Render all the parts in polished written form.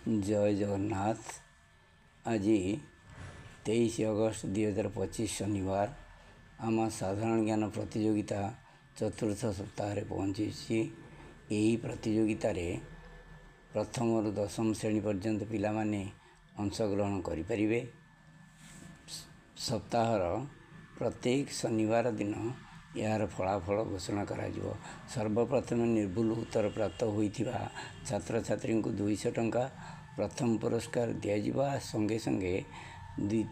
ଜୟ ଜଗନ୍ନାଥ। ଆଜି 23 ଅଗଷ୍ଟ 2025 ଶନିବାର, ଆମ ସାଧାରଣ ଜ୍ଞାନ ପ୍ରତିଯୋଗିତା ଚତୁର୍ଥ ସପ୍ତାହରେ ପହଞ୍ଚିଛି। ଏହି ପ୍ରତିଯୋଗିତାରେ ପ୍ରଥମରୁ ଦଶମ ଶ୍ରେଣୀ ପର୍ଯ୍ୟନ୍ତ ପିଲାମାନେ ଅଂଶଗ୍ରହଣ କରିପାରିବେ। ସପ୍ତାହର ପ୍ରତ୍ୟେକ ଶନିବାର ଦିନ ଏହାର ଫଳାଫଳ ଘୋଷଣା କରାଯିବ। ସର୍ବପ୍ରଥମେ ନିର୍ଭୁଲ ଉତ୍ତର ପ୍ରାପ୍ତ ହୋଇଥିବା ଛାତ୍ରଛାତ୍ରୀଙ୍କୁ 200 ଟଙ୍କା ପ୍ରଥମ ପୁରସ୍କାର ଦିଆଯିବା ସଙ୍ଗେ ସଙ୍ଗେ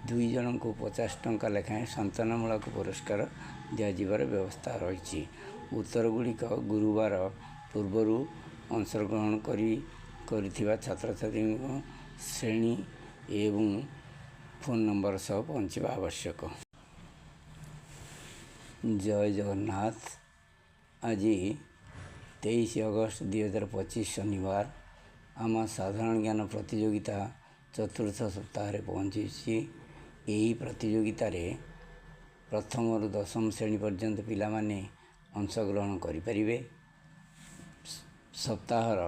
2 ଜଣଙ୍କୁ 50 ଟଙ୍କା ଲେଖାଏଁ ସାନ୍ତ୍ୱନାମୂଳକ ପୁରସ୍କାର ଦିଆଯିବାର ବ୍ୟବସ୍ଥା ରହିଛି। ଉତ୍ତର ଗୁଡ଼ିକ ଗୁରୁବାର ପୂର୍ବରୁ ଅଂଶଗ୍ରହଣ କରିଥିବା ଛାତ୍ରଛାତ୍ରୀଙ୍କ ଶ୍ରେଣୀ ଏବଂ ଫୋନ୍ ନମ୍ବର ସହ ପହଞ୍ଚିବା ଆବଶ୍ୟକ। ଜୟ ଜଗନ୍ନାଥ। ଆଜି 23 ଅଗଷ୍ଟ 2025 ଶନିବାର, ଆମ ସାଧାରଣ ଜ୍ଞାନ ପ୍ରତିଯୋଗିତା ଚତୁର୍ଥ ସପ୍ତାହରେ ପହଞ୍ଚିଛି। ଏହି ପ୍ରତିଯୋଗିତାରେ ପ୍ରଥମରୁ ଦଶମ ଶ୍ରେଣୀ ପର୍ଯ୍ୟନ୍ତ ପିଲାମାନେ ଅଂଶଗ୍ରହଣ କରିପାରିବେ। ସପ୍ତାହର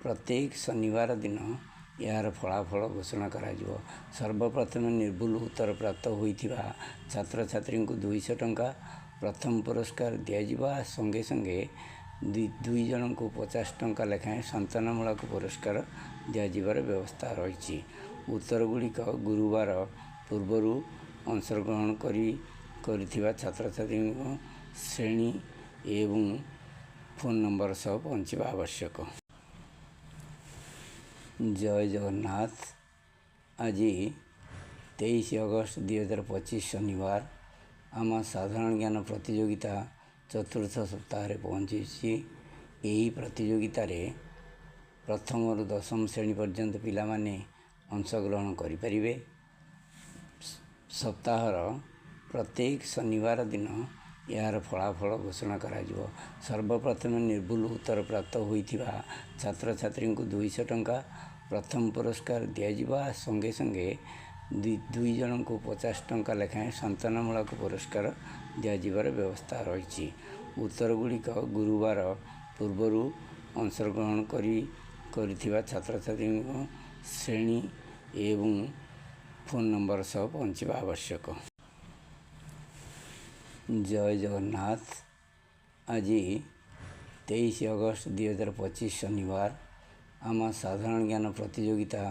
ପ୍ରତ୍ୟେକ ଶନିବାର ଦିନ ଏହାର ଫଳାଫଳ ଘୋଷଣା କରାଯିବ। ସର୍ବପ୍ରଥମେ ନିର୍ଭୁଲ ଉତ୍ତର ପ୍ରାପ୍ତ ହୋଇଥିବା ଛାତ୍ରଛାତ୍ରୀଙ୍କୁ 200 ଟଙ୍କା ପ୍ରଥମ ପୁରସ୍କାର ଦିଆଯିବା ସଙ୍ଗେ ସଙ୍ଗେ 2 ଜଣଙ୍କୁ 50 ଟଙ୍କା ଲେଖାଏଁ ସାନ୍ତ୍ୱନାମୂଳକ ପୁରସ୍କାର ଦିଆଯିବାର ବ୍ୟବସ୍ଥା ରହିଛି। ଉତ୍ତର ଗୁଡ଼ିକ ଗୁରୁବାର ପୂର୍ବରୁ ଅଂଶଗ୍ରହଣ କରିଥିବା ଛାତ୍ରଛାତ୍ରୀଙ୍କ ଶ୍ରେଣୀ ଏବଂ ଫୋନ୍ ନମ୍ବର ସହ ପହଞ୍ଚିବା ଆବଶ୍ୟକ। ଜୟ ଜଗନ୍ନାଥ। ଆଜି 23 ଅଗଷ୍ଟ 2025 ଶନିବାର, ଆମ ସାଧାରଣ ଜ୍ଞାନ ପ୍ରତିଯୋଗିତା ଚତୁର୍ଥ ସପ୍ତାହରେ ପହଞ୍ଚିଛି। ଏହି ପ୍ରତିଯୋଗିତାରେ ପ୍ରଥମରୁ ଦଶମ ଶ୍ରେଣୀ ପର୍ଯ୍ୟନ୍ତ ପିଲାମାନେ ଅଂଶଗ୍ରହଣ କରିପାରିବେ। ସପ୍ତାହର ପ୍ରତ୍ୟେକ ଶନିବାର ଦିନ ଏହାର ଫଳାଫଳ ଘୋଷଣା କରାଯିବ। ସର୍ବପ୍ରଥମେ ନିର୍ଭୁଲ ଉତ୍ତର ପ୍ରାପ୍ତ ହୋଇଥିବା ଛାତ୍ରଛାତ୍ରୀଙ୍କୁ 200 ଟଙ୍କା ପ୍ରଥମ ପୁରସ୍କାର ଦିଆଯିବା ସଙ୍ଗେ ସଙ୍ଗେ 2 ଜଣଙ୍କୁ 50 ଟଙ୍କା ଲେଖାଏଁ ସାନ୍ତ୍ୱନାମୂଳକ ପୁରସ୍କାର ଦିଆଯିବାର ବ୍ୟବସ୍ଥା ରହିଛି। ଉତ୍ତର ଗୁଡ଼ିକ ଗୁରୁବାର ପୂର୍ବରୁ ଅଂଶଗ୍ରହଣ କରିଥିବା ଛାତ୍ରଛାତ୍ରୀଙ୍କ ଶ୍ରେଣୀ ଏବଂ ଫୋନ୍ ନମ୍ବର ସହ ପହଞ୍ଚିବା ଆବଶ୍ୟକ। ଜୟ ଜଗନ୍ନାଥ। ଆଜି 23 ଅଗଷ୍ଟ 2025 ଶନିବାର, ଆମ ସାଧାରଣ ଜ୍ଞାନ ପ୍ରତିଯୋଗିତା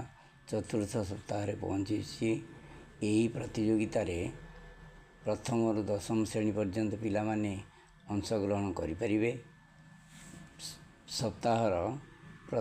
ଚତୁର୍ଥ ସପ୍ତାହରେ ପହଞ୍ଚିଛି। ଏହି ପ୍ରତିଯୋଗିତାରେ ପ୍ରଥମରୁ ଦଶମ ଶ୍ରେଣୀ ପର୍ଯ୍ୟନ୍ତ ପିଲାମାନେ ଅଂଶଗ୍ରହଣ କରିପାରିବେ। ସପ୍ତାହର